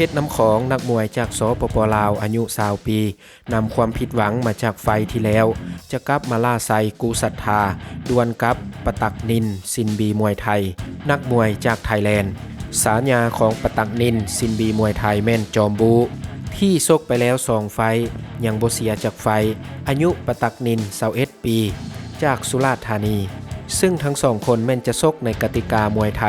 ເພດນ້ຳຂອງ ນັກມວຍຈາກ ສປປ ລາວ ອາຍຸ ຊາວ ປີ ນຳຄວາມຜິດຫວັງມາຈາກໄຟທີ່ແລ້ວ ຈະກັບມາລ້າໄຊກູສັດທາ ດວນກັບ ປະຕັກນິນ ຊິນບີ ມວຍໄທ ນັກມວຍຈາກໄທແລນ. ສາຍາຂອງ ປະຕັກນິນ ຊິນບີ ມວຍໄທ ແມ່ນ ຈອມບູ ທີ່ຊົກໄປແລ້ວສອງໄຟ ຍັງບໍ່ເສຍຈັກໄຟ ອາຍຸ ປະຕັກນິນ ຊາວເອັດ ປີ ຈາກສຸລາດທານີ ຊຶ່ງທັງສອງຄົນແມ່ນຈະຊົກໃນກະຕິກາມວຍໄທ.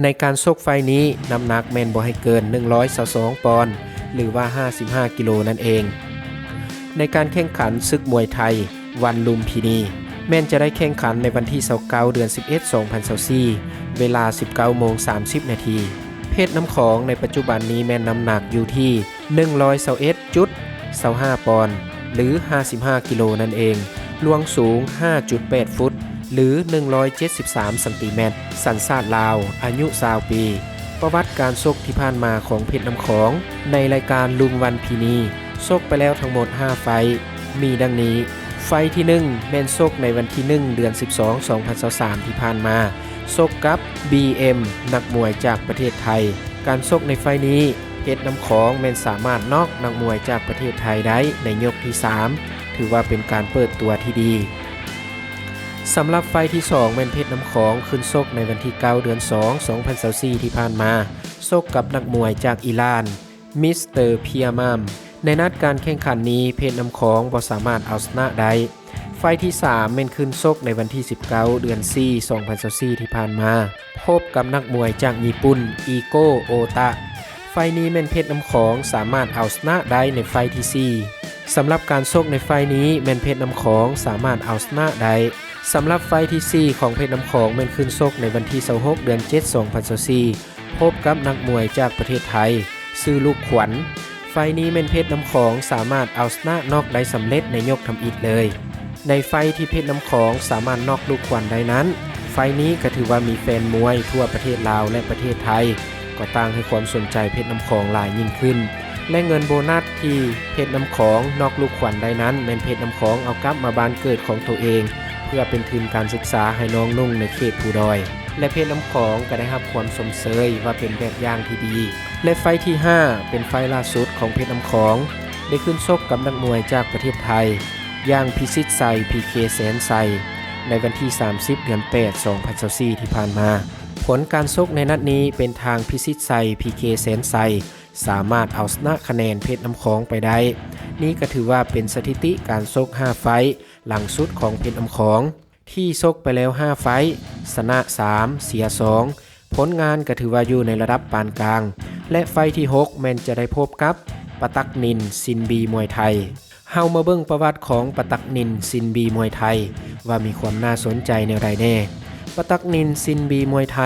ໃນການຊົກໄຟນີ້ ນ້ຳໜັກແມ່ນບໍ່ໃຫ້ເກີນ ໜຶ່ງຮ້ອຍຊາວສອງ ປອນ ຫຼືວ່າ ຫ້າສິບຫ້າ ກິໂລນັ້ນເອງ. ໃນການແຂ່ງຂັນສຶກມວຍໄທ ວັນລຸມພິນີ ແມ່ນຈະໄດ້ແຂ່ງຂັນໃນວັນທີ ຊາວເກົ້າ ເດືອນ ສິບເອັດ ສອງພັນຊາວສີ່ ເວລາ ສິບເກົ້າ ໂມງ ສາມສິບ ນາທີ. ເພດນ້ຳຂອງໃນປັດຈຸບັນນີ້ແມ່ນນ້ຳໜັກຢູ່ທີ່ ໜຶ່ງຮ້ອຍຊາວເອັດຈຸດຊາວຫ້າ ປອນ ຫຼື ຫ້າສິບຫ້າ ກິໂລນັ້ນເອງ, ລວງສູງ ຫ້າຈຸດແປດ ຟຸດ ຫຼື ໜຶ່ງຮ້ອຍເຈັດສິບສາມ ຊັງຕີແມັດ, ສັນຊາດລາວ, ອາຍຸ ຊາວ ປີ. ປະຫວັດການຊົກທີ່ຜ່ານມາຂອງເພດນ້ຳຂອງ ໃນລາຍການລຸມວັນພິນີ ຊົກໄປແລ້ວທັງໝົດ ຫ້າ ໄຟ ມີດັ່ງນີ້. ໄຟທີ ໜຶ່ງ ແມ່ນຊົກໃນວັນທີ ໜຶ່ງ ເດືອນ ສິບສອງ ສອງພັນຊາວສາມ ທີ່ຜ່ານມາ, ຊົກກັບ ບີເອັມ ນັກມວຍຈາກປະເທດໄທ. ການຊົກໃນໄຟນີ້ ເພດນ້ຳຂອງແມ່ນສາມາດນັອກນັກມວຍຈາກປະເທດໄທໄດ້ໃນຍົກທີ ສາມ ຖືວ່າເປັນການເປີດຕົວທີ່ດີ. ສຳລັບໄຟທີ ສອງ ແມ່ນເພດນ້ຳຂອງຂຶ້ນຊົກໃນວັນທີ ເກົ້າ ເດືອນ ສອງ ສອງພັນຊາວສີ່ ທີ່ຜ່ານມາ, ຊົກກັບນັກມວຍຈາກອີຣານ ມິສເຕີ ເພຍມາມ. ໃນນັດການແຂ່ງຂັນນີ້ ເພດນ້ຳຂອງບໍ່ສາມາດເອົາຊະນະໄດ້. ໄຟທີ ສາມ ແມ່ນຂຶ້ນຊົກໃນວັນທີ ສິບເກົ້າ ເດືອນ ສີ່ ສອງພັນຊາວສີ່ ທີ່ຜ່ານມາ, ພົບກັບນັກມວຍຈາກຍີ່ປຸ່ນ ອີໂກ້ ໂອຕະ. ໄຟນີ້ແມ່ນເພດນ້ຳຂອງສາມາດເອົາຊະນະໄດ້ໃນໄຟທີ ສີ່. ສຳລັບການຊົກໃນໄຟນີ້ແມ່ນເພດນ້ຳຂອງສາມາດເອົາຊະນະໄດ້. ສຳລັບໄຟທີ ສີ່ ຂອງເພດນ້ຳຂອງແມ່ນຂຶ້ນຊົກໃນວັນທີ ຊາວຫົກ ເດືອນ ເຈັດ ສອງພັນຊາວສີ່ ພົບກັບນັກມວຍຈາກປະເທດໄທ ຊື່ ລູກຂວັນ. ໄຟນີ້ແມ່ນເພດນ້ຳຂອງສາມາດເອົາຊະນະນັອກໄດ້ສຳເລັດໃນຍົກທຳອິດເລີຍ. ໃນໄຟທີ່ເພດນ້ຳຂອງສາມາດນັອກລູກຂວັນໄດ້ນັ້ນ, ໄຟນີ້ກໍຖືວ່າມີແຟນມວຍທົ່ວປະເທດລາວ ແລະ ປະເທດໄທ ກໍຕ່າງໃຫ້ຄວາມສົນໃຈເພດນ້ຳຂອງຫຼາຍຍິ່ງຂຶ້ນ ແລະ ເງິນໂບນັດທີ່ເພດນ້ຳຂອງນັອກລູກຂວັນໄດ້ນັ້ນ ແມ່ນເພດນ້ຳຂອງເອົາກັບມາບ້ານເກີດຂອງໂຕເອງ ເພື່ອເປັນທຶນການສຶກສາໃຫ້ນ້ອງນຸ່ງໃນເຂດພູດອຍ ແລະ ເພດນ້ຳຂອງກໍໄດ້ຮັບຄວາມຊົມເຊີຍວ່າເປັນແບບຢ່າງທີ່ດີ. ແລະ ໄຟທີ ຫ້າ ເປັນໄຟລ່າສຸດຂອງເພດນ້ຳຂອງ ໄດ້ຂຶ້ນຊົກກັບນັກມວຍຈາກປະເທດໄທ ຢ່າງ ພິຊິດໄຊ ພີເຄ ແສນໄຊ ໃນວັນທີ ສາມສິບ ເດືອນ ແປດ ສອງພັນຊາວສີ່ ທີ່ຜ່ານມາ. ຜົນການຊົກໃນນັດນີ້ເປັນທາງ ພິຊິດໄຊ ພີເຄ ແສນໄຊ ສາມາດເອົາຊະນະຄະແນນເພດນ້ຳຂອງໄປໄດ້. ນີ້ກໍຖືວ່າເປັນສະຖິຕິການຊົກ ຫ້າ ໄຟ ຫຼັງສຸດຂອງເພດນ້ຳຂອງ ທີ່ຊົກໄປແລ້ວ ຫ້າ ໄຟ ຊະນະ ສາມ ເສຍ ສອງ ຜົນງານກໍຖືວ່າຢູ່ໃນລະດັບປານກາງ ແລະ ໄຟທີ ຫົກ ແມ່ນຈະໄດ້ພົບກັບ ປະຕັກນິນ ຊິນບີ ມວຍໄທ. ເຮົາມາເບິ່ງປະຫວັດຂອງ ປະຕັກນິນ ຊິນບີ ມວຍໄທ ວ່າມີຄວາມໜ້າສົນໃຈແນວໃດແດ່. ປະຕັກນິນ ຊິນບີ ມວຍໄທ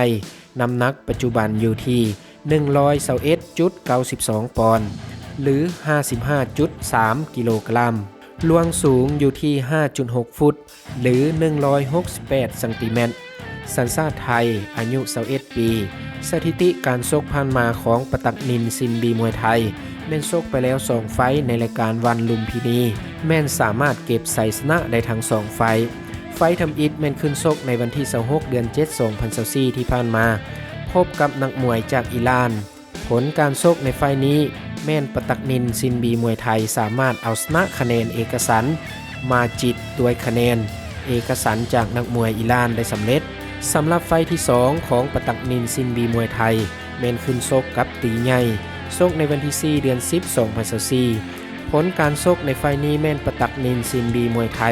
ນ້ຳໜັກປັດຈຸບັນຢູ່ທີ່ ໜຶ່ງຮ້ອຍຊາວເອັດຈຸດເກົ້າສິບສອງ ປອນ ຫຼື ຫ້າສິບຫ້າຈຸດສາມ ກິໂລກຣາມ, ລວງສູງຢູ່ທີ່ ຫ້າຈຸດຫົກ ຟຸດ ຫຼື ໜຶ່ງຮ້ອຍຫົກສິບແປດ ຊັງຕີແມັດ, ສັນຊາດໄທ, ອາຍຸ ຊາວເອັດ ປີ. ສະຖິຕິການຊົກຜ່ານມາຂອງ ປະຕັກນິນ ຊິນບີ ມວຍໄທ ແມ່ນຊົກໄປແລ້ວ ສອງ ໄຟ ໃນລາຍການວັນລຸມພິນີ ແມ່ນສາມາດເກັບໄຊຊະນະໄດ້ທັງ ສອງ ໄຟ. ໄຟທຳອິດແມ່ນຂຶ້ນຊົກໃນວັນທີ ຊາວຫົກ ເດືອນ ເຈັດ ສອງພັນຊາວສີ່ ທີ່ຜ່ານມາ ພົບກັບນັກມວຍຈາກອີຣານ. ຜົນການຊົກໃນໄຟນີ້ແມ່ນ ປະຕັກນິນ ຊິນບີ ມວຍໄທ ສາມາດເອົາຊະນະຄະແນນເອກະສັນ ມາຈິດ ດ້ວຍຄະແນນເອກະສັນຈາກນັກມວຍອີຣານໄດ້ສຳເລັດ. ສຳລັບໄຟທີ ສອງ ຂອງ ປະຕັກນິນ ຊິນບີ ມວຍໄທ ແມ່ນຂຶ້ນຊົກກັບຕີໃຫຍ່ ຊົກໃນວັນທີ ສີ່ ເດືອນ ສິບ ສອງພັນຊາວສີ່. ຜົນການຊົກໃນໄຟນີ້ແມ່ນ ປະຕັກນິນ ຊິນບີ ມວຍໄທ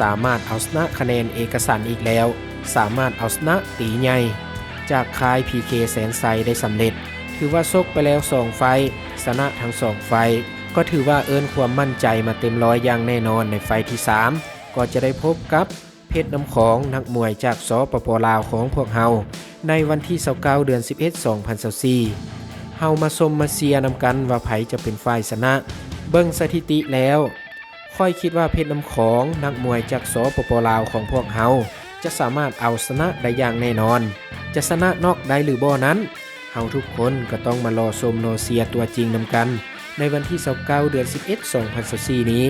ສາມາດເອົາຊະນະຄະແນນເອກະສັນອີກແລ້ວ, ສາມາດເອົາຊະນະຕີໃຫຍ່ຈາກຄ້າຍ ພີເຄ ແສນໄຊ ໄດ້ສຳເລັດ. ຖືວ່າຊົກໄປແລ້ວ ສອງ ໄຟ ຊະນະທັງ ສອງ ໄຟ ກໍຖືວ່າເອີ້ນຄວາມໝັ້ນໃຈມາເຕັມຮ້ອຍຢ່າງແນ່ນອນ. ໃນໄຟທີ ສາມ ກໍຈະໄດ້ພົບກັບ ເພັດນ້ຳຂອງ ນັກມວຍຈາກ ສປປ ລາວ ຂອງພວກເຮົາ ໃນວັນທີ ຊາວເກົ້າ ເດືອນ ສິບເອັດ ສອງພັນຊາວສີ່. ເຮົາມາຊົມມາເຊຍນຳກັນວ່າໃຜຈະເປັນຝ່າຍຊະນະ. ເບິ່ງສະຖິຕິແລ້ວ ຂ້ອຍຄິດວ່າເພັດນ້ຳຂອງ ນັກມວຍຈາກ ສປປ ລາວ ຂອງພວກເຮົາ ຈະສາມາດເອົາຊະນະໄດ້ຢ່າງແນ່ນອນ. ຈະຊະນະນັອກໄດ້ຫຼືບໍ່ນັ້ນ ເຮົາທຸກຄົນກໍຕ້ອງມາລໍຊົມລໍເຊຍຕົວຈິງນຳກັນ ໃນວັນທີ ຊາວເກົ້າ ເດືອນ ສິບເອັດ ສອງພັນຊາວສີ່ ນີ້.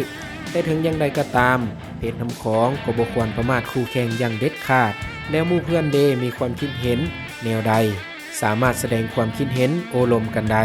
ແຕ່ເຖິງຢ່າງໃດກໍຕາມ ເພັດນ້ຳຂອງກໍບໍ່ຄວນປະໝາດຄູ່ແຂ່ງຢ່າງເດັດຂາດ. ແລ້ວໝູ່ເພື່ອນເດ ມີຄວາມຄິດເຫັນແນວໃດ? ສາມາດສະແດງຄວາມຄິດເຫັນໂອ້ລົມກັນໄດ້.